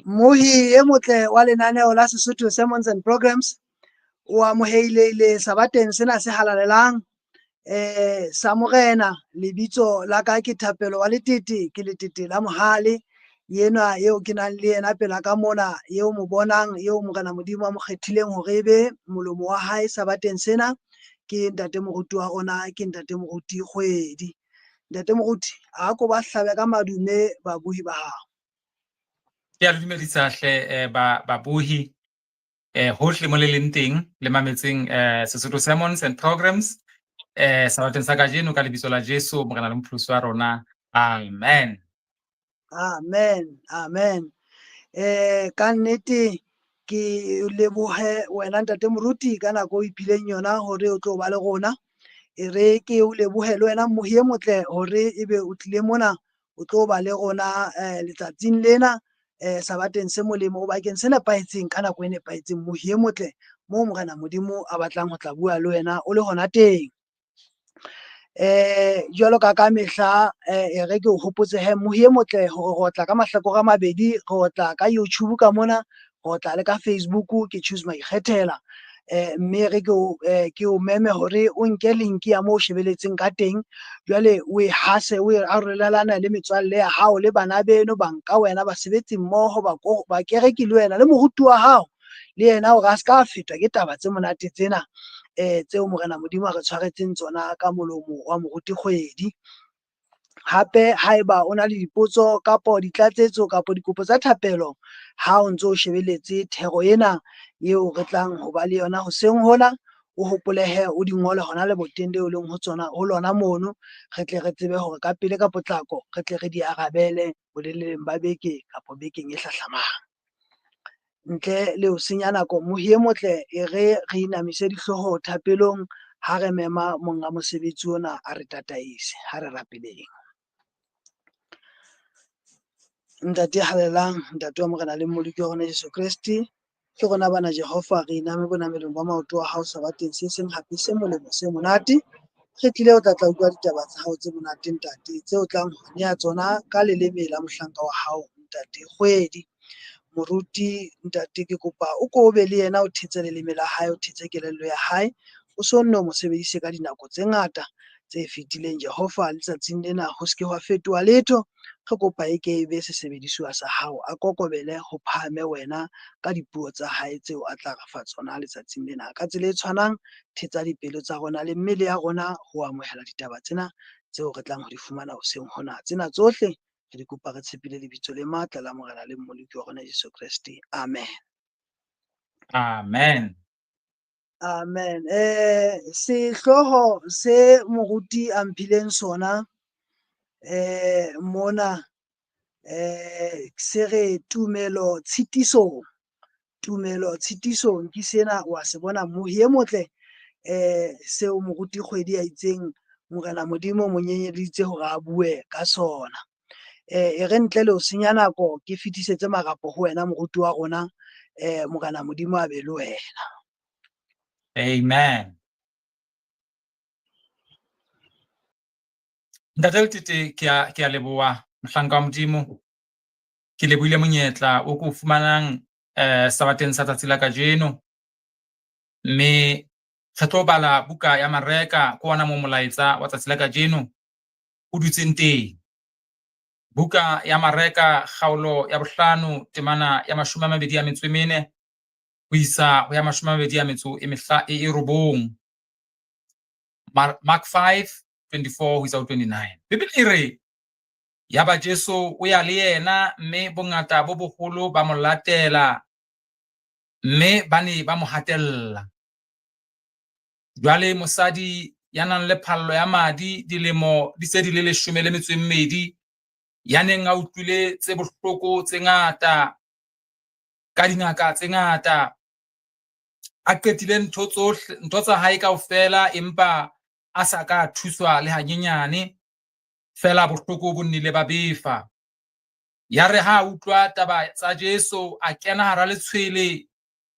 Mmohi e motle wa lenaneo la Sesotho Sermons and Programs o amoheilehile sabateng sena se halalelang sa morena. Lebitso la ka ke Thapelo wa Letete, ke Letete la Mohale enwa eo ke nang le yena pela ka mona, eo mo bonang, eo morena Modimo a mo kgethileng hore ebe molomo wa hae sabateng sena, ke ntate moruti wa rona, ke ntate moruti Kgwedi. Ntate moruti, a ko ba hlabe ka madume babohi ba hao. Ke a le dumedisa hle babohi hohle mo le leng teng le mametseng Sesotho Sermons and Programs sabateng sa kajeno ka lebitso la Jesu Morena le Mopholosi wa rona. Amen. Amen, amen. Ka nnete ke lebohe wena ntate moruti ka nako o iphileng yona hore o tlo ba le rona. E re ke o lebohe le wena mmohi e motle hore ebe o tlile mona o tlo ba le rona letsatsing lena sabateng se molemo o bakeng se nepahetseng ka nako e nepahetseng, mmohi e motle moo morena Modimo a batlang ho tla bua le wena o le hona teng. Jwalo ka ka mehla e re ke o hopotse he mmohi e motle hore re otla ka mahlakore a mabedi, re otla ka YouTube ka mona, re otla le ka Facebook, ke Choose Maikgethela. Mme re ke o ke o meme hore o nke link ya moo o shebeletseng ka teng, jwale o e hase, o e arolelana le metswalle ya hao le bana beno, banka wena, basebetsi mmoho, bakereki le wena le moruti wa hao le yena, hore a se ka fetwa ke taba tse monate tsena tseo morena Modimo a re tshwaretseng tsona ka molomo wa moruti Kgwedi. Hape haeba o na le dipotso kapo ditlatsetso kapo dikopo tsa thapelo ha o ntso o shebeletse thero ena eo re tlang ho ba le yona hoseng hona, o hopolehe o di ngole hona leboteng leo leng ho tsona ho lona mono, re tle re tsebe hore ka pele ka potlako re tle re di arabele boleleng ba beke kapo bekeng e hlahlamang. Ntle le ho senya nako, mmohi e motle, e re re inamise dihlooho thapelong ha re mema monga mosebetsi ona a re tataise. Ha re rapeleng. Ntate halalelang, ntate wa morena le mmoloki wa rona Jesu Kreste, ke rona bana Jehova re iname bonamelong ba maoto a hao sabateng se seng hape se molemo se monate. Re tlile ho tla tla utlwa ditaba tsa hao tse monate ntate, tseo tlang ho nea tsona ka leleme la mohlanka wa hao ntate Kgwedi. Moruti ntate, ke kopa o ko be le yena, o thetse leleme la hae, o thetse kelello ya hae, o so nne o mo sebedise ka dinako tse ngata tse fetileng. Jehova, letsatsing lena ho se ke hwa fetoha letho, re kopa e ke e be sesebedisuwa sa hao, a kokobele ho phahame wena ka dipuo tsa hae tseo a tla re fa tsona letsatsing lena. Ka tsela e tshwanang, thetsa dipelo tsa rona le mmele ya rona ho amohela ditaba tsena tseo re tlang ho di fumana hoseng hona. Tsena tsohle re di kopa re tshepile lebitso le matla la morena le mmoloki wa rona Jesu Kreste. Amen. Amen. Amen. Sehlooho se moruti a mphileng sona mona se re tumelo tshitisong. Tumelo tshitisong ke sena wa se bona mmohi e motle seo moruti Kgwedi a itseng morena Modimo mo nyenyeditse hore a bue ka sona. E re ntle le ho senya nako ke fetisetse marapo ho wena moruti wa rona, morena Modimo a be le wena. Amen. Ntate Letete, ke a leboha mohlanka wa Modimo. Ke lebohile monyetla o ko fumanang sabateng sa tsatsi la kajeno. Mme re tlo bala buka ya Mareka ke ona mo molaetsa wa tsatsi la kajeno o dutseng teng. Buka ya Mareka kgaolo ya bohlano temana ya 24 ho isa ho ya 29. Mark 5:24 ho isa ho 29. Bibele e re yaba Jesu o ya le yena mme bongata bo boholo ba mo latela mme ba ne ba mo hatella. Jwale mosadi ya nang le phallo ya madi dilemo di se di le 12, ya neng a utlwile tse bohloko tse ngata ka dingaka tse ngata, a qetile ntho tsohle, ntho tsa hae kaofela, empa a sa ka thuswa le hanyenyane, fela bohloko bo nnile ba befa. Ya re ha utlwa taba tsa Jesu, a kena hara letshwele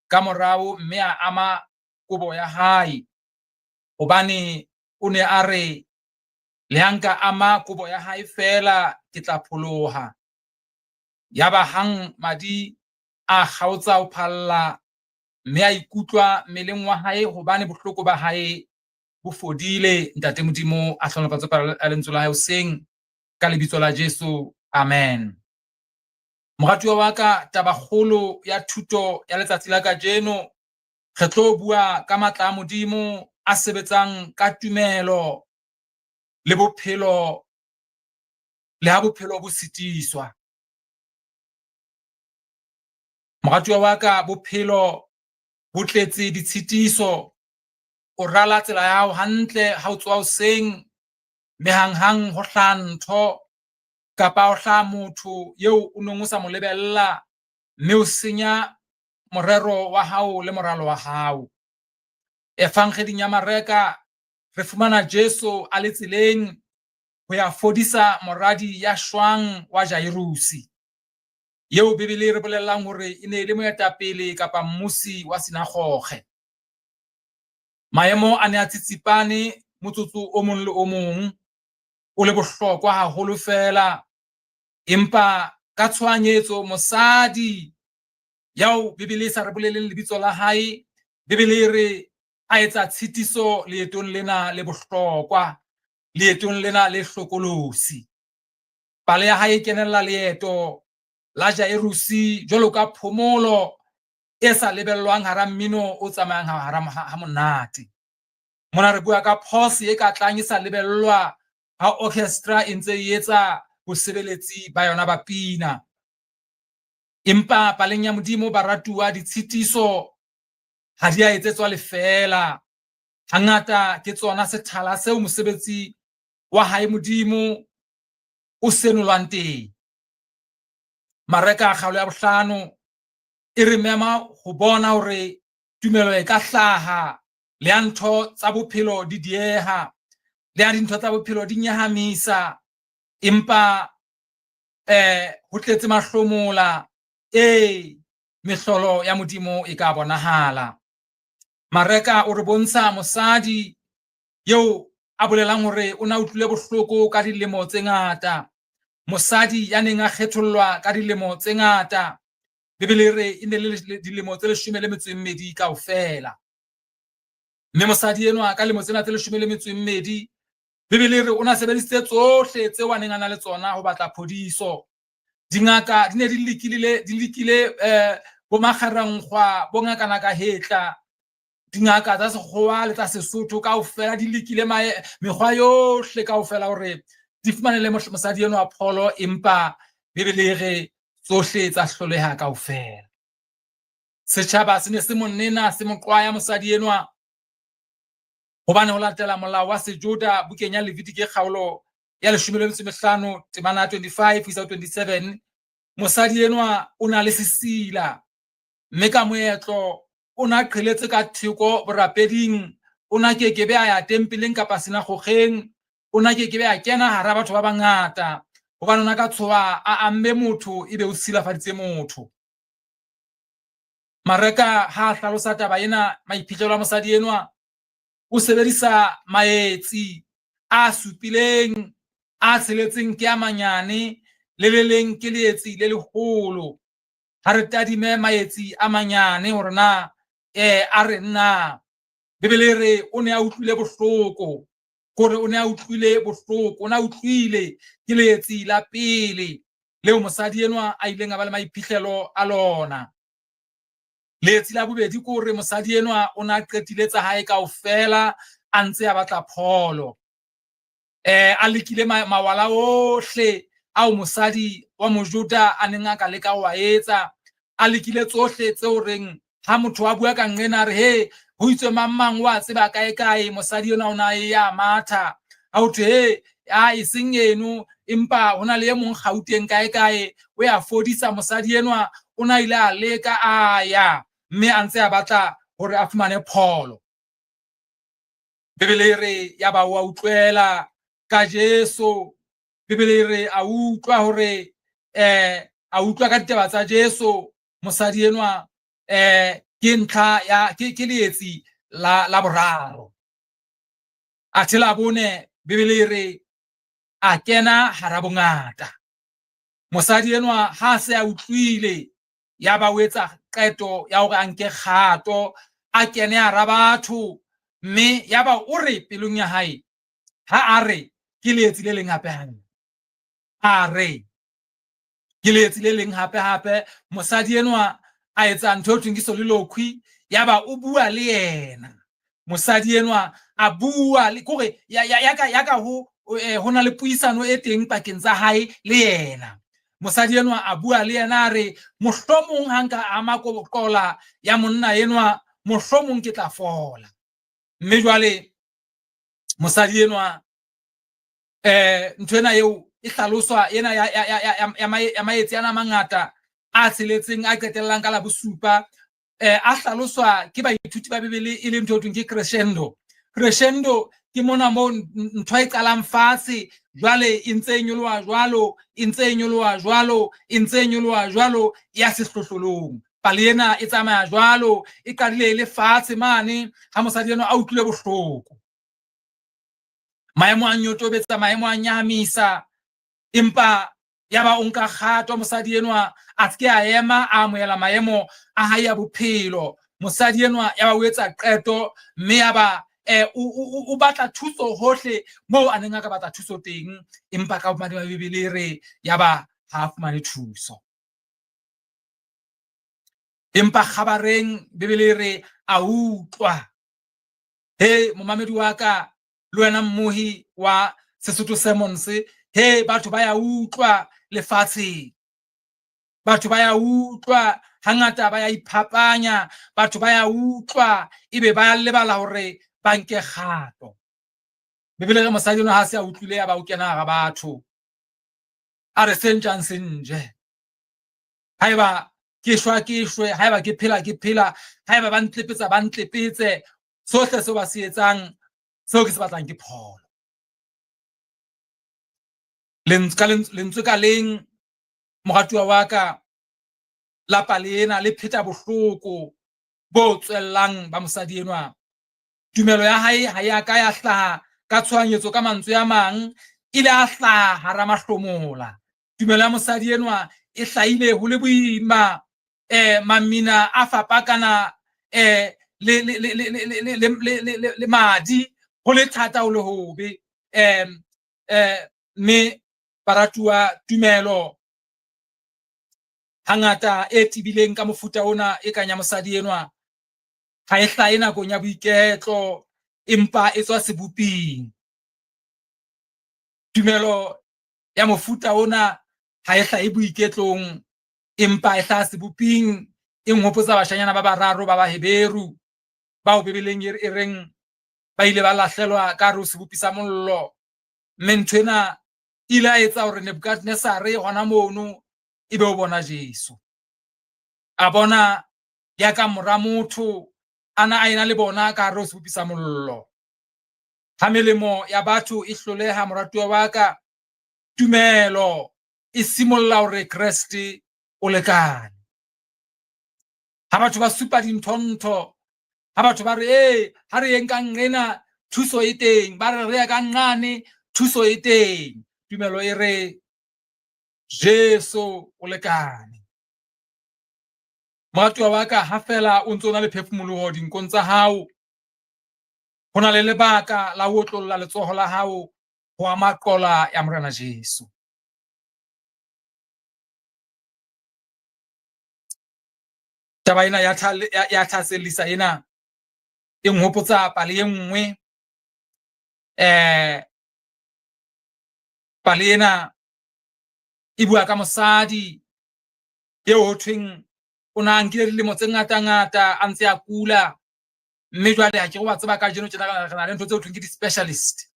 ka morao mme a ama kobo ya hae, hobane o ne a re, le ha nka ama kobo ya hae fela ke tla pholoha. Yaba hang madi a kgaotsa ho phalla mme a ikutlwa mmeleng wa hae hobane bohloko ba hae bo fodile. Ntate Modimo a hlohonolofatse palo ya lentswe la hae hoseng ka lebitso la Jesu. Amen. Moratuwa wa ka, tabakgolo ya thuto ya letsatsi la kajeno, re tlo bua ka matla a Modimo a sebetsang ka tumelo le bophelo le ha bophelo bo sitiswa. Moratuwa wa ka, bophelo bo tletse ditshitiso. O rala tsela ya hao hantle ha o tsoha hoseng, mme hanghang ho hlaha ntho kapa ho hlaha motho eo o neng o sa mo lebella, mme o senya morero wa hao le moralo wa hao. Evangeding ya Mareka re fumana Jesu a le tseleng ho ya fodisa moradi ya shwang wa Jairusi, eo Bibele e re bolellang hore e ne e le moetapele kapa mmusi wa sinagoge. Maemo a ne a tsitsipane motsotso o mong le o mong, o le bohlokwa haholo feela, empa ka tshohanyetso mosadi yao Bibele e sa re boleleng lebitso la hae, Bibele e re a etsa tshitiso leetong lena le bohlokwa, leetong lena le hlokolosi. Pale ya hae e kenella leeto la Jairusi jwalo ka phomolo e sa lebellwang hara mmino o tsamayang hara ha monate. Mona re bua ka pause e ka tlang e sa lebellwa ha orchestra e ntse e etsa bosebeletsi ba yona ba pina. Empa paleng ya Modimo, baratuwa, ditshitiso ha di a etsetswa lefeela. Hangata ke tsona sethala seo mosebetsi wa hae Modimo o senolwang teng. Mareka kgaolo ya bohlano e re mema ho bona hore tumelo e ka hlaha le ha ntho tsa bophelo di dieha, le ha dintho tsa bophelo di nyahamisa, empa ho tletse mahlomola, ee, mehlolo ya Modimo e ka bonahala. Mareka o re bontsha mosadi eo a bolelang hore o na utlwile bohloko ka dilemo tse ngata, mosadi ya neng a kgethollwa ka dilemo tse ngata. Bibele e re e ne le dilemo tse 12 kaofela. Mme mosadi enwa ka lemo tsena tse 12, Bibele e re o na sebedisitse tsohle tseo a neng a na le tsona ho batla phodiso. Dingaka di ne di lekile, di lekile bo makgarankgwa, bo ngakanaka hetla, dingaka tsa sekgowa le tsa Sesotho kaofela di lekile mekgwa yohle kaofela hore di fumanele mosadi enwa pholo, empa Bibele e re tsohle tsa hloleha kaofela. Setjhaba se ne se mo nena, se mo qwaya mosadi enwa, hobane ho latela molao wa Sejuda bukeng ya Levitike kgaolo ya 15 temana ya 25 ho isa ho 27, mosadi enwa o na le sesila, mme ka moetlo o na qheletse ka theko borapeding, o na kekebe a ya tempeleng kapa sinagogeng, o na kekebe a kena hara batho ba bangata, hobane o na ka tshoha a amme motho ebe o silafaditse motho. Mareka ha a hlalosa taba ena, maiphihlelo a mosadi enwa, o sebedisa maetsi a supileng, a tsheletseng ke a manyane, le le leng ke leetsi le leholo. Ha re tadime maetsi a manyane hore na a re na. Bibele e re o ne a utlwile bohloko, kore o ne a utlwile bohloko, o ne a utlwile ke leetsi la pele leo mosadi enwa a ileng a ba le maiphihlelo a lona. Leetsi la bobedi ke hore mosadi enwa o ne a qetile tsa hae kaofela a ntse a batla pholo. A lekile mawala ohle ao mosadi wa Mojuda a neng a ka leka ho a etsa, a lekile tsohle tseo reng ha motho a bua ka nqena a re he ho itswe mang mang wa tseba kae kae, mosadi enwa o na e ya matha, a ho thwe he a e seng eno, empa ho na le e mong Gauteng kae kae o ya fodisa. Mosadi enwa o na ile a leka a ya, mme a ntse a batla hore a fumane pholo. Bibele e re ya ba wa utlwela ka Jesu. Bibele e re a utlwa hore a utlwa ka ditaba tsa Jesu. Mosadi enwa ke ntlha ya ke leetsi la boraro. Athe la bone, Bibele e re a kena hara bongata. Mosadi enwa ha se a utlwile, ya ba o etsa qeto ya hore a nke kgato, a kene hara batho, mme ya ba o re pelong ya hae, ha a re ke leetsi le leng hape hape, a re ke leetsi le leng hape hape. Mosadi enwa a etsa ntho e thweng ke soliloquy, ya ba o bua le yena. Mosadi enwa a bua le kore ya ka ho na le puisano e teng pakeng tsa hae le yena. Mosadi enwa a bua le yena a re, mohlomong ha nka ama kola ya monna enwa, mohlomong ke tla fola. Mme jwale mosadi enwa ntho ena eo e hlaloswa ena ya maetsi ana a mangata a tsheletseng a qetellang ka la bosupa, a hlaloswa ke baithuti ba Bibele e leng ntho e thweng ke crescendo. Crescendo ke mona moo ntho e qalang fatshe, jwale e ntse e nyoloha jwalo, e ntse e nyoloha jwalo, e ntse e nyoloha jwalo, ya sehlohlolong. Pale ena e tsamaya jwalo, e qadile e le fatshe mane ha mosadi enwa a utlwile bohloko. Maemo a nyotobetsa, maemo a nyahamisa, empa ya ba o nka kgato. Mosadi enwa a se ke a ema a amohela maemo a hae a bophelo. Mosadi enwa ya ba o etsa qeto, mme ya ba o batla thuso hohle moo a neng a ka batla thuso teng, empa ka bomadimabe Bibele e re ya ba ha a fumane thuso. Empa kgabareng Bibele e re a utlwa. He momamedi wa ka le wena mmohi wa Sesotho Sermons, he batho ba ya utlwa lefatsheng, batho ba ya utlwa, hangata ba ya iphapanya, batho ba ya utlwa ebe ba lebala hore ba nke kgato. Bibele re mosadi enwa ha se a utlwile, ya ba o kena hara batho, a re se ntjang se nje, haeba ke shwa ke shwe, haeba ke phela ke phela, haeba ba ntlepetsa ba ntlepetse, sohle seo ba se etsang seo ke se batlang ke pholo. Lentswe ka leng moratuwa wa ka la pale ena le pheta bohloko bo tswellang ba mosadi enwa. Tumelo ya hae ha ya ka ya hlaha ka tshohanyetso, ka mantswe a mang ile a hlaha hara mahlomola. Tumelo ya mosadi enwa e hlahile ho le boima, mamina a fapakana le madi, ho le thata ho le hobe. Mme baratuwa, tumelo hangata e tibileng ka mofuta ona e kang ya mosadi enwa ha e hlahe nakong ya boiketlo, empa e tswa seboping. Tumelo ya mofuta ona ha e hlahe boiketlong, empa e hlaha seboping. E nhopotsa bashanyana ba bararo ba Baheberu bao Bibeleng e reng ba ile ba lahlelwa ka hare ho sebopi sa mollo, mme ntho ena e ile a etsa hore Nebukadnesare hona mono ebe o bona Jesu, a bona ya ka mora motho ana a ena le bona ka hare ho sebopi sa mollo. Ha melemo ya batho e hloleha, moratuwa wa ka, tumelo e simolla hore Kreste o lekane. Ha batho ba supa dintho-ntho, ha batho ba re ee ha re yeng ka nqena thuso e teng, ba re re ya ka nqane thuso e teng, tumelo e re Jesu o lekane. Moratuwa wa ka, ha fela o ntso o na le phefumoloho dinkong tsa hao, ho na le lebaka la ho otlolla letsoho la hao ho ama qola ya Morena Jesu. Taba ena ya thasellisa ena e nhopotsa pale e nngwe. Pale ena e bua ka mosadi eo ho thweng o na nkile dilemo tse ngata-ngata a ntse a kula, mme jwale ha ke re wa tseba kajeno tjena re na le ntho tse ho thweng ke di-specialist.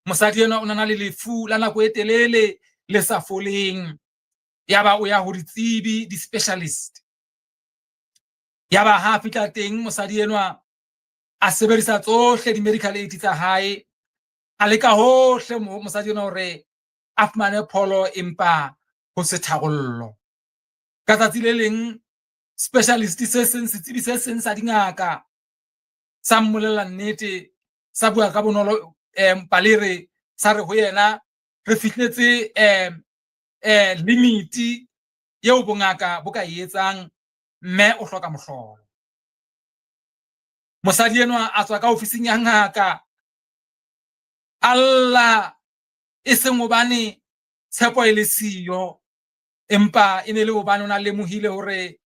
Mosadi enwa o na le lefu la nako e telele le sa foleng, ya ba o ya ho ditsebi, di-specialist. Ya ba ha fihla teng mosadi enwa a sebedisa tsohle di-medical aid tsa hae, a leka hohle mosadi enwa hore a fumane pholo, empa ho se tharollo. Ka tsatsi le leng specialist se seng, setsebi se seng sa dingaka sa mmolella nnete, sa bua ka bonolo, palere sa re ho yena re fihletse Limiti eo bongaka bo ka e etsang, mme o hloka mohlolo. Mosadi enwa a tswa ka ofising ya ngaka a lla, e seng hobane tshepo e le siyo, empa e ne le hobane o na lemohile hore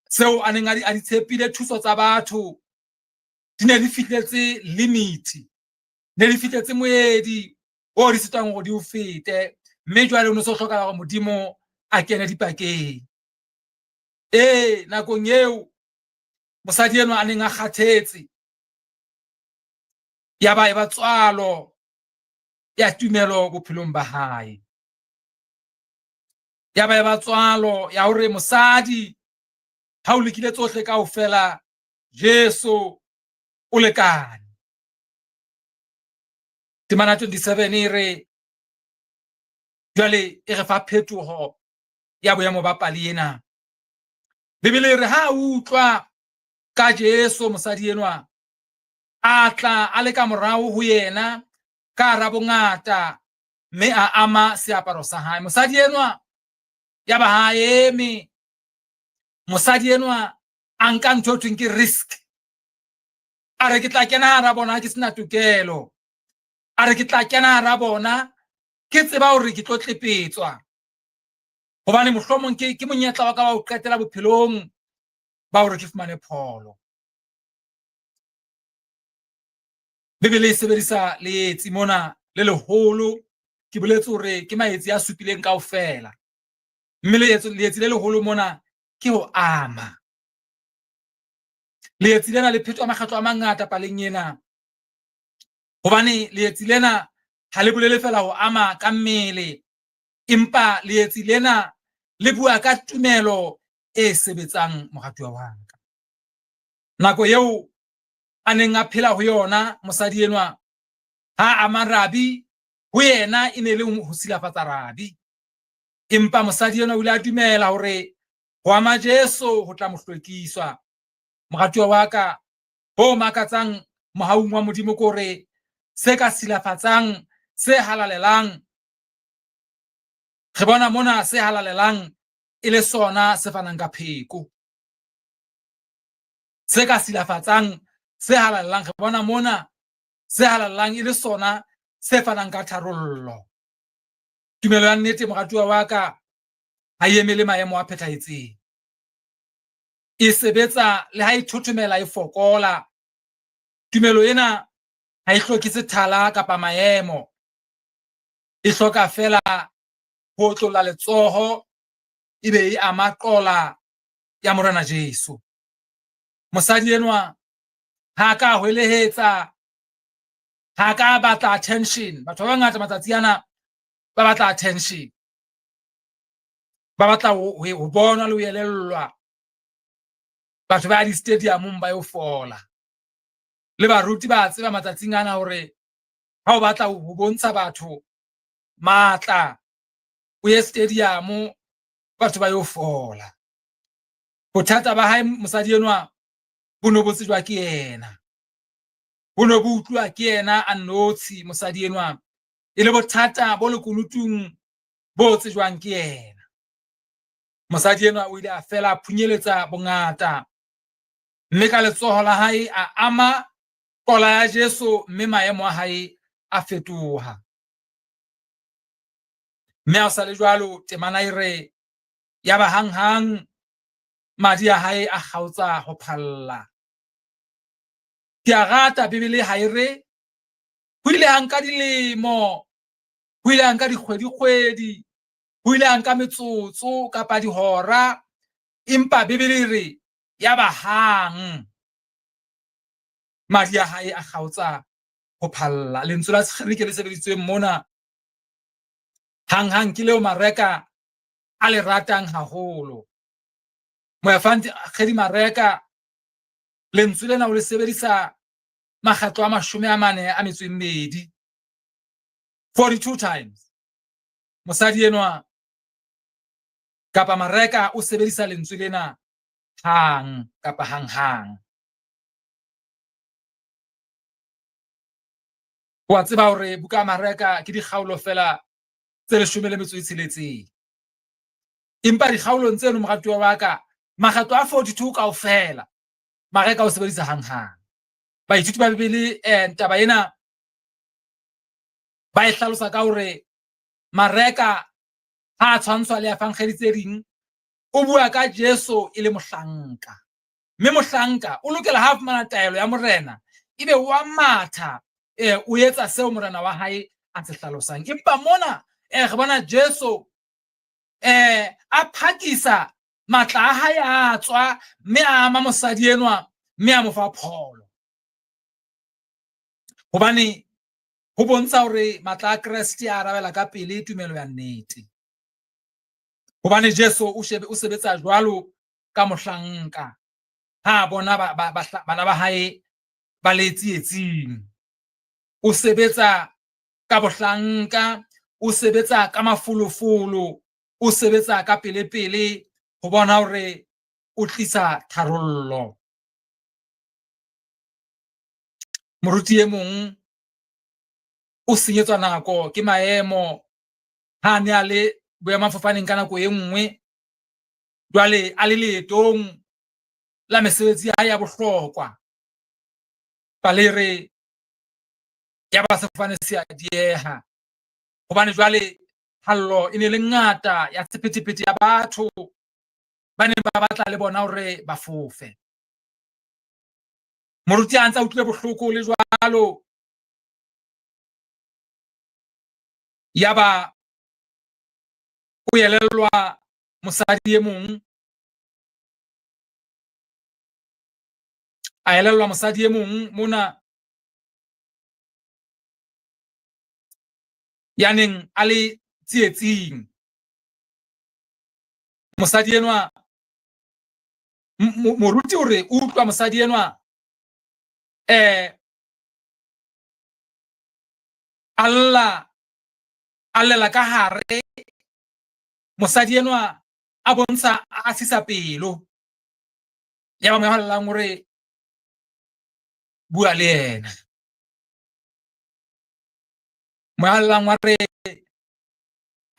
seo a neng a di tshepile, thuso tsa batho di ne di fihletse limit, ne di fihletse moedi o di sitwang hore di o fete, mme jwale o ne so hlokahala hore Modimo a kene dipakeng. Ee, nakong eo mosadi enwa a neng a kgathetse, ya ba e ba tswalo ya tumelo bophelong ba hae, ya ba e ba tswalo ya hore mosadi ha o lekile tsohle kaofela, Jesu o lekane. Temana 27 e re jwale e re fa phetoho ya boemo ba pale ena. Bibele e re ha a utlwa ka Jesu, mosadi enwa a tla a le ka morao ho yena ka hara bongata, mme a ama seaparo sa hae. Mosadi enwa ya ba ha eme, mosadi enwa a nka ntho e thweng ke risk. A re ke tla kena hara bona ke sena tokelo, a re ke tla kena hara bona ke tseba hore ke tlo tlepetswa, hobane mohlomong ke monyetla wa ka wa ho qetela bophelong ba hore ke fumane pholo. Bibele e sebedisa leetsi mona le leholo, ke boletse hore ke maetsi a supileng kaofela, mme leetsi le leholo mona ke ho ama. Leetsi lena le phetwa makgetlo a mangata paleng ena, hobane leetsi lena ha le bolele fela ho ama ka mmele, empa leetsi lena le bua ka tumelo e sebetsang. Moratuwa wa ka, nako eo a neng a phela ho yona mosadi enwa ha ama rabi, ho yena e ne le ho silafatsa rabi, empa mosadi enwa o ile a dumela hore ho ama Jesu ho tla mo hlwekiswa. Moratuwa wa ka, ho makatsang mohaung wa Modimo ke hore se ka silafatsang se halalelang, re bona mona se halalelang e le sona se fanang ka pheko. Se ka silafatsang se halalelang, re bona mona se halalelang e le sona se fanang ka tharollo. Tumelo ya nnete, moratuwa wa ka, ha e emele maemo a phethahetseng, e sebetsa le ha e thothomela, e fokola. Tumelo ena ha e hloke sethala kapa maemo, e hloka fela ho otlolla letsoho ebe e ama qola ya Morena Jesu. Mosadi enwa ha ka hwelehetsa, ha ka batla attention. Batho ba bangata matsatsi ana ba batla attention, ba batla ho bonwa le ho elellwa. Batho ba di-stadiumong ba yo fola, le baruti ba tseba matsatsing ana hore ha o batla ho bontsha batho matla, o ye stadium, batho ba yo fola. Bothata ba hae mosadi enwa bo no bo tsejwa ke yena, bo no bo utlwa ke yena a nnotshi. Mosadi enwa e le bothata bo lekunutung bo tsejwang ke yena. Mosadi enwa o ile a fela a phunyeletsa bongata, mme ka letsoho la hae a ama kola ya Jesu, mme maemo a hae a fetoha. Mme ha o sa le jwalo, temana e re ya ba hanghang madi a hae a kgaotsa ho phalla. Ke a rata Bibele ha e re ho ile ha nka dilemo, ho ile ha nka dikgwedi-kgwedi, ho ile ha nka metsotso kapa dihora, empa Bibele e re ya ba hang madi a hae a kgaotsa ho phalla. Lentswe la Segerike le sebedisitsweng mona hanghang ke leo Mareka a le ratang haholo. Moefangedi Mareka lentswe lena o le sebedisa makgetlo a 42, 42 times. Mosadi enwa kapa Mareka o sebedisa lentswe lena hang kapa hanghang. Wa tseba hore buka ya Mareka ke dikgaolo fela tse 16. Empa dikgaolong tseno, moratuwa wa ka, makgetlo a 42 kaofela Mareka o sebedisa hanghang. Baithuti ba Bibele taba ena ba e hlalosa ka hore Mareka ha a tshwantshwa le evangeli tse ding, o bua ka Jesu e le mohlanka. Mme mohlanka o lokela ha a fumana taelo ya morena, ebe wa matha, o etsa seo morena wa hae a se hlalosang. Empa mona re bona Jesu a phakisa matla a hae a tswa, mme a ama mosadi enwa, mme a mo fa pholo. Hobane ho bontsha hore matla a Kreste a arabela ka pele tumelo ya nnete. Hobane Jesu o shebe o sebetsa jwalo ka mohlanka ha bona bana ba hae ba le tsietsing. O sebetsa ka bohlanka, o sebetsa ka mafolofolo, o sebetsa ka pele-pele ho bona hore o tlisa tharollo. Moruti e mong o senyetswa nako ke maemo ha a ne a le boemafofaneng ka nako e nngwe, jwale a le leetong la mesebetsi ya hae ya bohlokwa. Pale re ya ba sefofane se a dieha, hobane jwale phallo e ne le ngata ya sephethephethe ya batho ba neng ba batla le bona hore ba fofe. Moruti a ntse a utlwile bohloko le jwalo, yaba o elellwa mosadi e mong, a elellwa mosadi e mong mona ya neng a le tsietsing. Mosadi enwa, moruti o re o utlwa mosadi enwa a lla, a llela ka hare. Mosadi enwa a bontsha a sisa pelo. Ya ba moya llang hore bua le yena. Moya llang wa re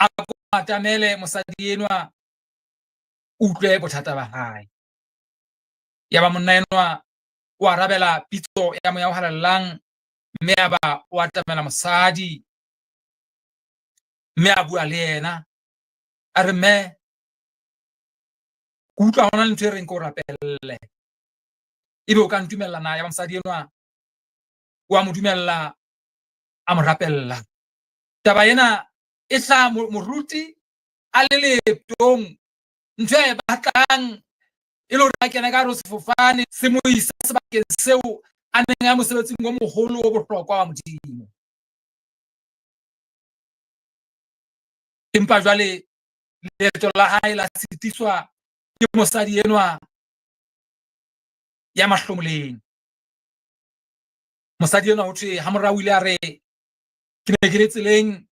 a atamele mosadi enwa, utlwe bothata ba hae. Ya ba monna enwa o arabela pitso ya moya o halalelang, mme a ba o atamela mosadi, mme a bua le yena. A re, mme, ke utlwa hona le ntho e reng ke o rapelle, ebe o ka ntumella na? Ya ba mosadi enwa o a mo dumella, a mo rapella. Taba ena e hlaha moruti a le leetong, ntho e batlang e le hore a kene ka hare ho sefofane se mo isa sebakeng seo a neng a mosebetsing o moholo o bohlokwa wa Modimo. Empa jwale leeto la hae la sitiswa ke mosadi enwa ya mahlomoleng. Mosadi enwa ho thwe ha morao o ile a re, ke ne ke le tseleng,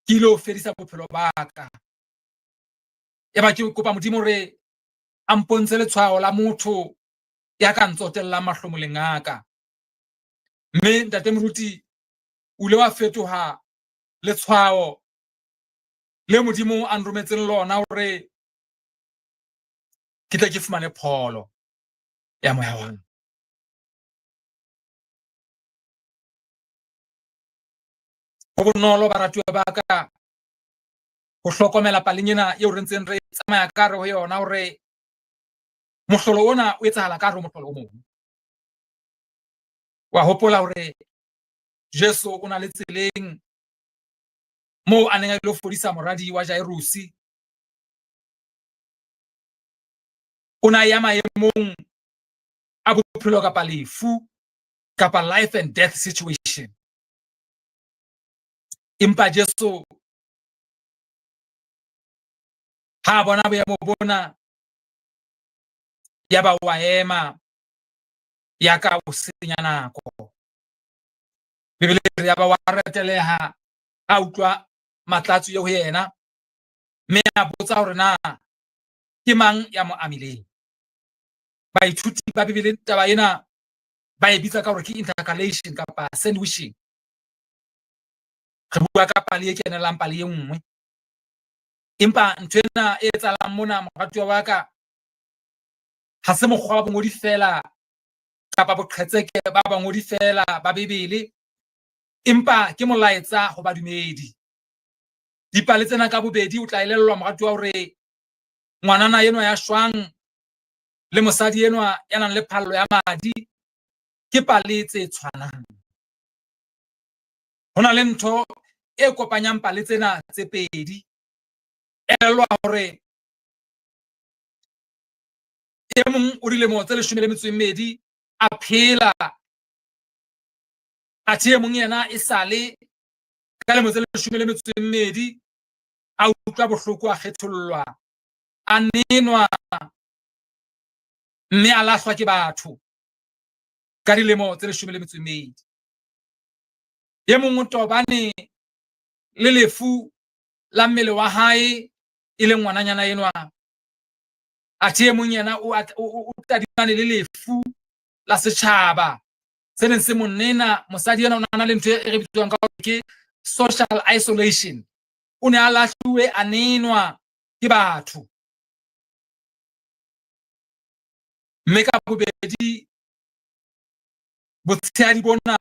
ke ile ho fedisa bophelo ba ka. Eba ke kopa Modimo hore a mpontshe letshwao la motho ya ka ntsotellang mahlomoleng a ka. Mme ntate moruti o ile wa fetoha letshwao le Modimo a nrometseng lona hore ke tle ke fumane pholo ya moya wa ka. Ho bonolo baratuwa ba ka ho hlokomela paleng ena eo re ntseng re tsamaya ka hare ho yona hore mohlolo ona o etsahala ka hare ho mohlolo o mong. Wa hopola hore Jesu o na le tseleng moo a neng a ilo fodisa moradi wa Jairusi. O na ya maemong a bophelo kapa lefu, kapa life and death situation. Empa Jesu ha a bona boemo bona, ya ba wa ema ya ka o senya nako. Bibele e re ya ba wa reteleha, a utlwa matlatso eo ho yena, mme a botsa hore na ke mang ya mo amileng. Baithuti ba Bibele taba ena ba e bitsa ka hore ke intercalation kapa sandwiching. Re bua ka pale e kenelang pale e nngwe. Empa ntho ena e etsahalang mona, moratuwa wa ka, ha se mokgwa wa bongodi feela kapa boqhetseke ba bangodi feela ba Bibele, empa ke molaetsa ho badumedi. Dipale tsena ka bobedi o tla elellwa, moratuwa, hore ngwanana enwa ya shwang le mosadi enwa ya nang le phallo ya madi ke pale tse tshwanang. Ho na le ntho e kopanyang pale tsena tse pedi. Elellwa hore e mong o dilemo tse 12 a phela, athe e mong yena e sale ka lemo tse 12 a utlwa bohloko, a kgethollwa, a nenwa, mme a lahlwa ke batho ka dilemo tse 12. E mong o tobane le lefu la mmele wa hae, e leng ngwananyana enwa, athe e mong yena o tadimane le lefu la setjhaba se neng se mo nena. Mosadi ena o na le ntho e re bitswang ka hore ke social isolation. O ne a lahluwe, a nenwa ke batho. Mme ka bobedi botshehadi bona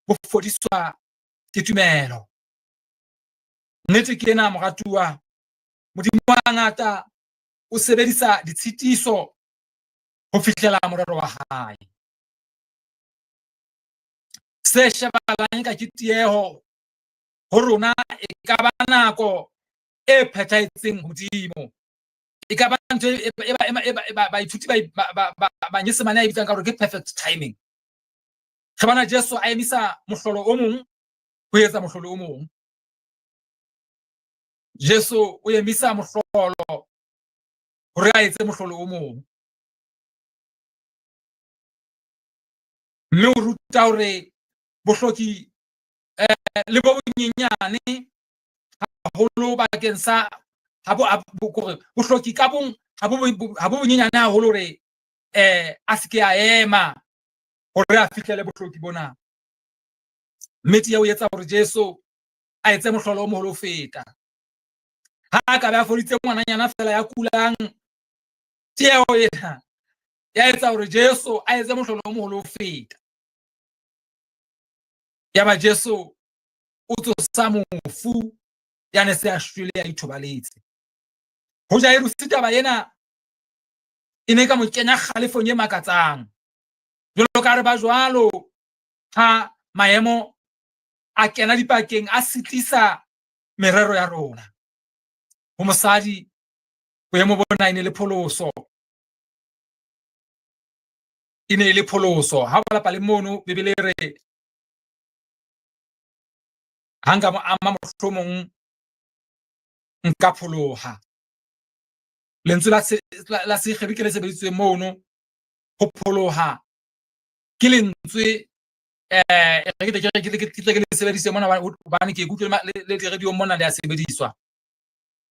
bo fodiswa ke tumelo. Nnete ke ena, moratuwa, Modimo wa ngata o sebedisa ditshitiso ho fihlela morero wa hae. Se shebahalang ka ke tieho ho rona e ka ba nako e phethahetseng ho Modimo. E ka ba ntho baithuti ba Nyesemane a e bitsang ka hore ke perfect timing. Re bona Jesu a emisa mohlolo o mong ho etsa mohlolo o mong. Jesu o emisa mohlolo hore a etse mohlolo o mong. Mme o ruta hore bohloki le bo bonyenyane haholo bakeng sa ha bo kore bohloki ka bong ha bo bonyenyane haholo hore a se ke a ema hore a fihlele bohloki bona. Mme tieho o etsa hore Jesu a etse mohlolo o moholo ho feta. Ha a ka be a foditse ngwananyana fela ya kulang, tieho ena ya etsa hore Jesu a etse mohlolo o moholo ho feta. Yaba Jesu o tsosa mofu ya ne se a shwele, a ithobaletse. Ho Jairuse taba ena e ne ka mo kenya kgalefong e makatsang. Jwalo ka re ba jwalo ha maemo a kena dipakeng a sitlisa merero ya rona. Ho mosadi boemo bona e ne le pholoso. E ne e le pholoso. Ha o bala pale mono, Bibele e re ha nka mo ama mohlomong nka pholoha. Lentswe la Segerike le sebedisitsweng mono ho pholoha ke lentswe ke tle ke le sebedise mona hobane ke ikutlwe le di-radio mona le a sebediswa.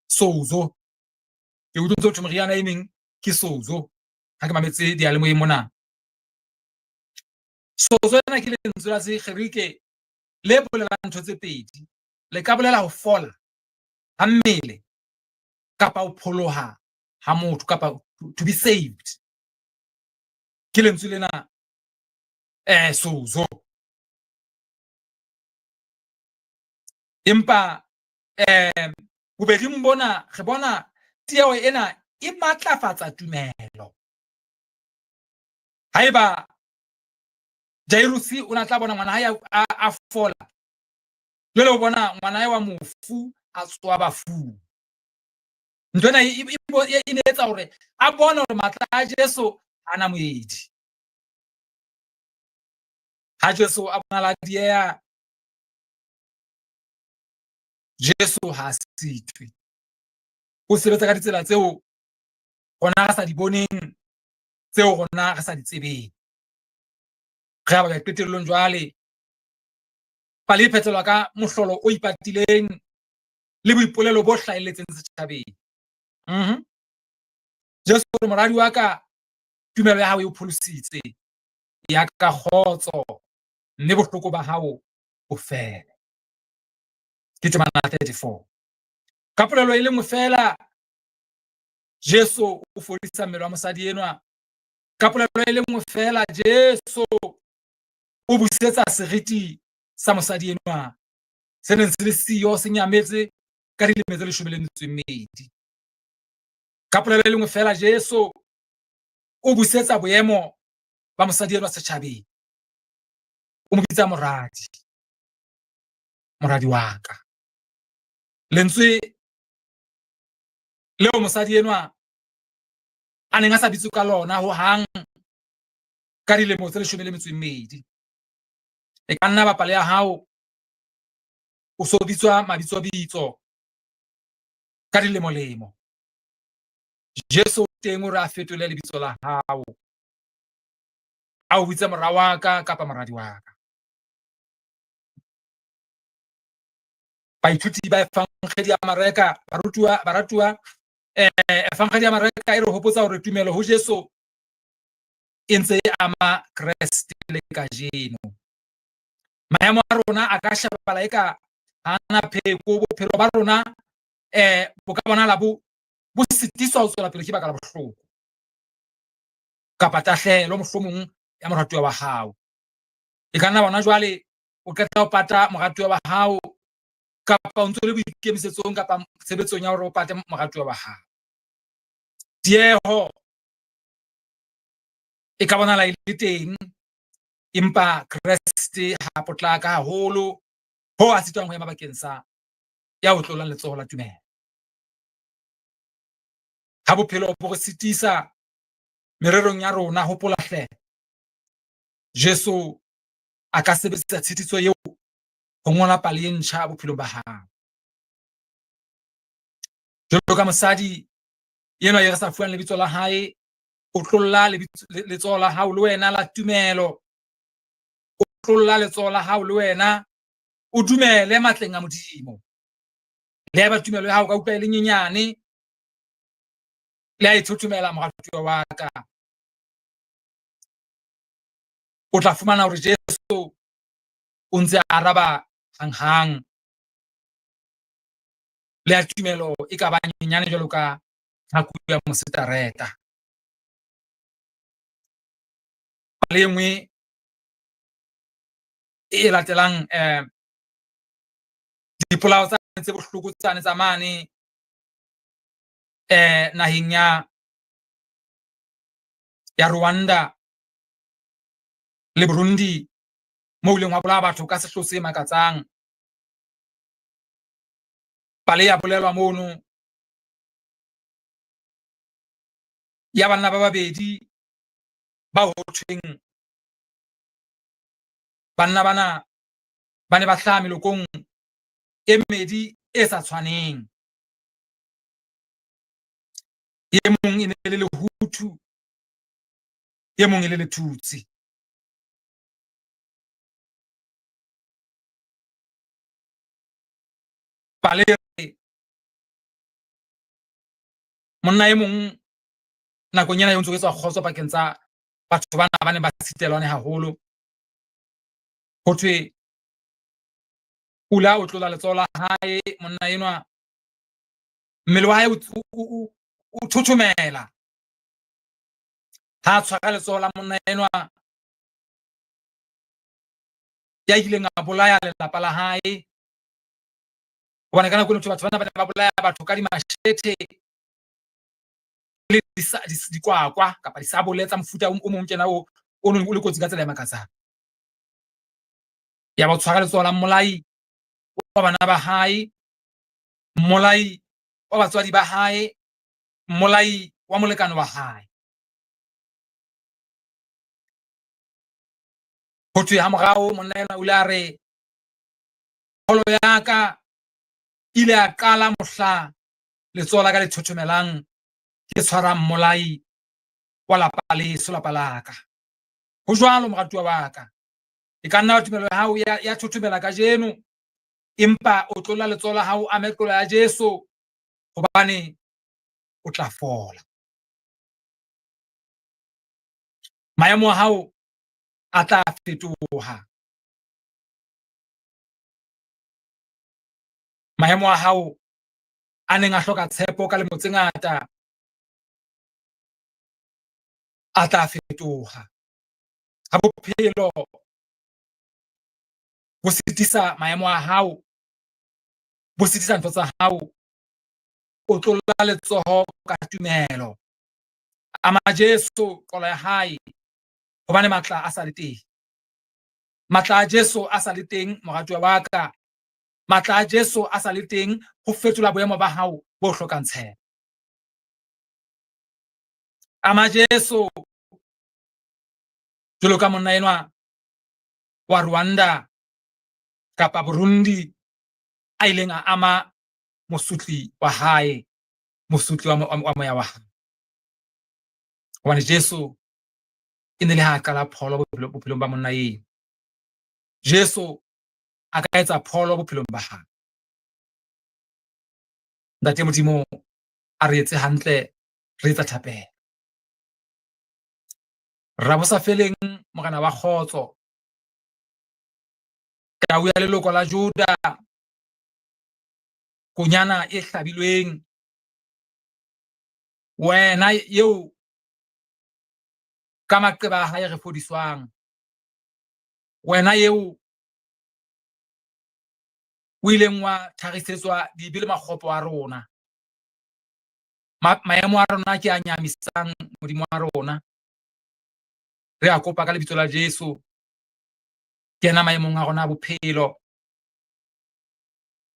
Sozo. Ke utlwe ntse ho thwe meriana e meng ke sozo. Ha ke mametse diyalemoyeng mona. Sozo ena ke lentswe la Segerike le bolelang ntho tse pedi. Le ka bolela ho fola ha mmele kapa ho pholoha ha motho kapa to be saved. Ke lentswe lena sozo. Empa bobeding bona re bona tieho ena e matlafatsa tumelo. Haeba Jairus o na tla bona ngwana hae a fola, jwale o bona ngwana hae wa mofu a tsoha bafung. Ntho ena e ne etsa hore a bone hore matla a Jesu ha na moedi. Ha Jesu a bonahala a dieha, Jesu ha a sitwe. O sebetsa ka ditsela tseo rona re sa di boneng, tseo rona re sa di tsebeng. Re a bala qetellong jwale. Pale e phethelwa ka mohlolo o ipatileng le boipolelo bo hlahelletseng setjhabeng. Jesu o re, moradi wa ka, tumelo ya hao e o pholositse. Ya ka kgotso, mme bohloko ba hao bo fele. Ke temana 34. Ka polelo e le nngwe feela Jesu o fodisa mmele wa mosadi enwa. Ka polelo e le nngwe feela Jesu o busetsa seriti sa mosadi enwa se neng se le siyo, se nyametse ka dilemo tse 12. Ka polelo e le nngwe feela Jesu o busetsa boemo ba mosadi enwa setjhabeng. O mo bitsa moradi, moradi wa ka. Lentswe leo mosadi enwa a neng a sa bitswe ka lona ho hang ka dilemo tse 12. E ka nna bapale ya hao o so bitswa mabitso-bitso ka dilemo-lemo. Jesu teng o re a fetole lebitso la hao, a o bitse mora wa ka kapa moradi wa ka. Baithuti ba Evangeli ya Mareka, barutiwa, baratuwa, Evangeli ya Mareka e re hopotsa hore tumelo ho Jesu e ntse e ama Kreste le kajeno. Maemo a rona a ka shebala eka ha ana pheko, bophelo ba rona bo ka bonahala bo sitiswa ho tswela pele ke baka la bohloko kapa tahlehelo mohlomong ya moratuwa wa hao. E ka nna bona jwale o qeta ho pata moratuwa wa hao, kapa o ntso le boikemisetsong kapa tshebetsong ya hore o pate moratuwa wa hao. Tieho e ka bonahala e le teng, empa Kreste ha potlaka haholo ho a sitwang ho ema bakeng sa ya o tlolang letsoho la tumelo. Ha bophelo bo re sitisa mererong ya rona, hopola hle, Jesu a ka sebedisa tshitiso eo ho ngola pale e ntjha bophelong ba hao. Jwalo ka mosadi enwa e re sa fuwang lebitso la hae, o tlolla letsoho la hao le wena la tumelo, o tlolla letsoho la hao le wena, o dumele matleng a Modimo. Le haeba tumelo ya hao ka utlwa e le nyenyane, le ha e thothomela, moratuwa wa ka, o tla fumana hore Jesu o ntse a araba hanghang. Le ha tumelo e ka ba nyenyane jwalo ka tlhaku ya mosetareta. Pale e nngwe e latelang, dipolao tsa tse bohloko tsane tsa mane naheng ya Rwanda le Burundi, moo ileng wa bolaya batho ka sehloho se makatsang. Pale ya bolelwa mono ya banna ba babedi ba ho thweng banna bana ba ne ba hlaha melokong e mmedi e sa tshwaneng. E mong e ne le Lehutu, e mong e le Letutsi. Pale monna e mong nakong ena e ntse ho etswa kgotso pakeng tsa batho bana ba neng ba sitelwane haholo. Ho thwe Pula o tlola letsoho la hae, monna enwa mmele wa hae o thothomela ha a tshwara letsoho la monna enwa ya ileng a bolaya lelapa la hae. Hobane ka nako eno batho bana ba ne ba bolaya batho ka dimashete le dikwakwa kapa disabole tsa mofuta o mong tjena o neng o le kotsi ka tsela e makatsang. Ya ba tshwara letsoho la mmolai wa bana ba hae, mmolai wa batswadi ba hae, mmolai wa molekane wa hae. Ho thwe ha morao monna enwa o ile a re, pholo ya ka ile ya qala mohla letsoho la ka le thothomelang ke tshwara mmolai wa lapa leso, lapa la ka. Ho jwalo moratuwa wa ka, e ka nna tumelo ya hao ya thothomela kajeno, empa o tlola letsoho la hao, ame tlola ya Jesu, hobane o tla fola. Maemo a hao a tla fetoha. Maemo a hao a neng a hloka tshepo ka lemo tse ngata a tla fetoha. Ha bophelo bo sitisa maemo a hao, bo sitisa ntho tsa hao, o tlolla letsoho ka tumelo. Ama Jesu qolo ya hae, hobane matla a sa le teng. Matla a Jesu a sa le teng, moratuwa wa ka. Matla a Jesu a sa le teng ho fetola boemo ba hao bo hlokang tshepo. Ama Jesu jwalo ka monna enwa wa Rwanda kapa Burundi a ileng a ama mosotli wa hae, mosotli wa moya wa hae. Hobane Jesu e ne le ha a qala pholo bophelong ba monna eo. Jesu a ka etsa pholo bophelong ba hae. Ntate Modimo a re etse hantle, re etsa thapelo. Rabosafeleng Morena wa kgotso, tau ya leloko la Juda, konyana e hlabilweng, wena eo ka maqeba a hae re fodiswang, wena eo o ileng wa tharisetswa dibe le makgopo a rona. Maemo a rona ke a nyamisang, Modimo wa rona. Re a kopa ka lebitso la Jesu, kena maemong a rona a bophelo,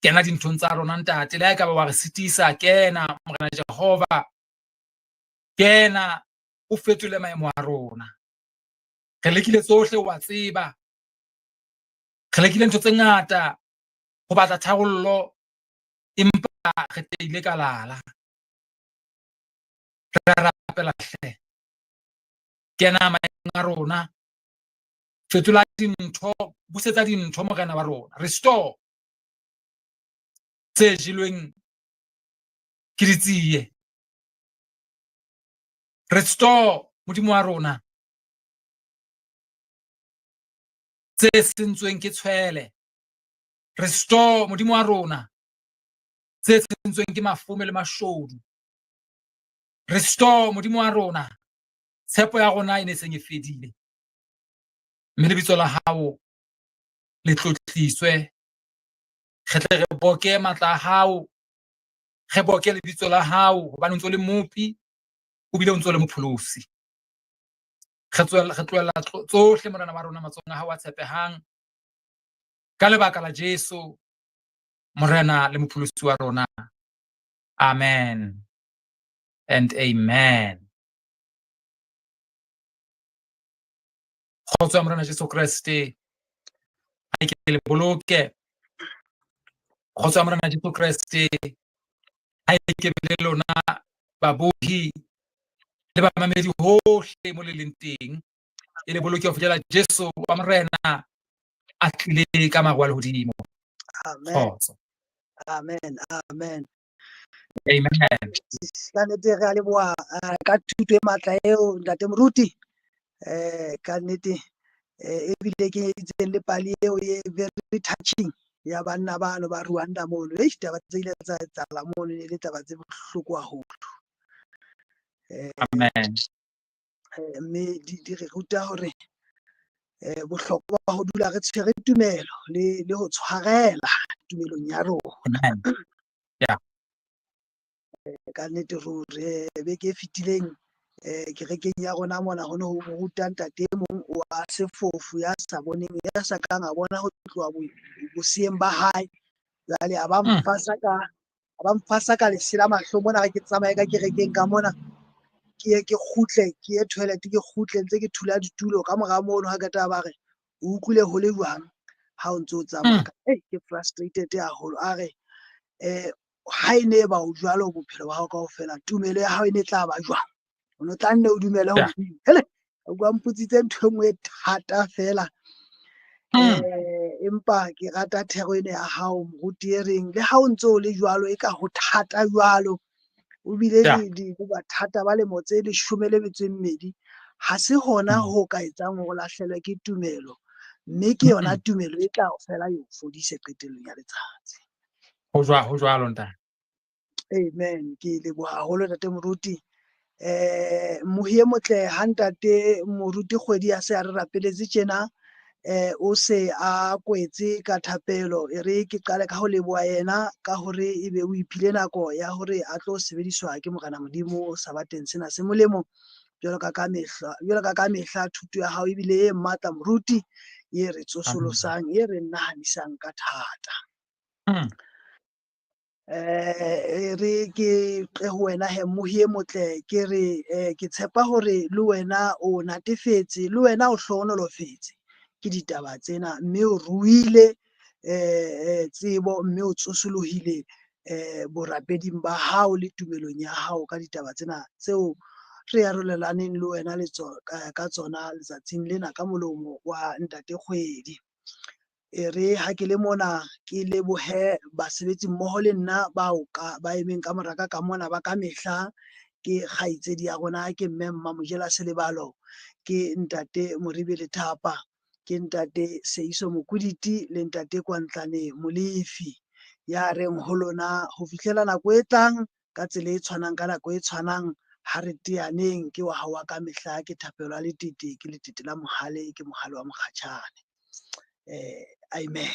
kena dinthong tsa rona ntate, le ha ekaba wa re sitisa, kena Morena Jehova, kena o fetole maemo a rona. Re lekile tsohle, wa tseba, re lekile ntho tse ngata ho batla tharollo, empa re teile ka lala. Re rapela hle, kena maemong a rona, fetola dintho, busetsa dintho Morena wa rona, restore tse jelweng ke ditsie, restore Modimo wa rona tse sentsweng ke tshwele, restore Modimo wa rona tse sentsweng ke mafome le mashodu, restore Modimo wa rona tshepo ya rona e ne seng e fedile. Mme lebitso la hao le tlotliswe, re tle re boke matla a hao, re boke lebitso la hao, hobane o ntso le Mmopi, o bile o ntso le Mopholosi. Re tlohella tsohle Morena wa rona matsohong a hao a tshepehang, ka lebaka la Jesu Morena le Mopholosi wa rona. Amen and amen. Kgotso ya Morena Jesu Kreste a ke le boloke. Kgotso ya Morena Jesu Kreste a ke be le lona babohi le bamamedi hohle mo le leng teng, e le boloke ho fihlela Jesu wa Morena a tlile ka maru a lehodimo. Amen. Kgotso. Amen. Amen. Amen. Ka nnete re a leboha ka thuto e matla eo ntate Moruti. Ka nnete ebile ke itseng le pale eo e very touching ya banna bano ba Rwanda mono. Eish, taba tse ile tsa etsahala mono e le taba tse bohloko haholo. Amen. Mme di re ruta hore bohlokwa ba ho dula re tshwere tumelo le ho tshwarela tumelong ya rona. Amen. Yeah. Ka nnete ruri beke e fetileng kerekeng ya rona mona ho ne ho ruta ntate e mong wa sefofu ya sa boneng, ya sa kang a bona ho tloha boseyeng ba hae. Jwale a ba mfasa ka lesela mahlong mona ha ke tsamaye ka kerekeng ka mona, ke ye ke kgutle, ke ye toilet, ke kgutle ntse ke thula ditulo ka mora mono. Ha qeta ba re o utlwile ho le jwang ha o ntso tsamaya? Ke frustrated haholo. A re ha e ne ba o jwalo bophelo ba hao kaofela, tumelo ya hao e ne tla ba jwang? O no tla nne o dumele ho Modimo. Hele, o bua mpotsitse ntho e nngwe e thata fela. Empa ke rata thero ena ya hao moruti e reng le ha o ntso o le jwalo, e ka ho thata jwalo, o bile le bothata ba lemo tse 12, ha se hona ho ka etsang hore o lahlelwe ke tumelo, mme ke yona tumelo e tla o fela e o fodise qetellong ya letsatsi. Ho jwalo ntate. Amen. Ke leboha haholo ntate Moruti. Mohi e motle ha ntate Moruti kgwedi ya se a re rapeletse tjena, o se a kwetse ka thapelo. E re ke qale ka ho leboha yena ka hore ebe o iphile nako ya hore a tlo sebediswa ke Morena Modimo sabateng sena se molemo. Jwalo ka ka mehla, jwalo ka ka mehla thuto ya hao ebile e matla Moruti, e re tsosolosang, e re nahanisang ka thata. Re ke tle ho wena he mohi e motle, ke re ke tshepa hore le wena o natefetse, le wena o hlohonolofetse ke ditaba tsena, mme o ruile tsebo, mme o tsosolohile borapeding ba hao le tumelong ya hao ka ditaba tsena tseo re arolelaneng le wena le ka tsona letsatsing lena ka molomo wa ntate Kgwedi. E re ha ke le mona ke lebohe basebetsi mmoho le nna bao ka ba emeng ka moraka ka mona ba ka mehla, ke kgaitsedi ya rona, ke mme Mmamojela Selebalo, ke ntate Moribe Lethapa, ke ntate Seiso Mokuditi le ntate Kwantlane Molefi, ya reng ho lona ho fihlela nako e tlang ka tsela e tshwanang ka nako e tshwanang, ha re teaneng. Ke wa hao wa ka mehla, ke Thapelo ya Letete, ke Letete la Mohale, ke Mohale wa Mokgatjhane. Amen.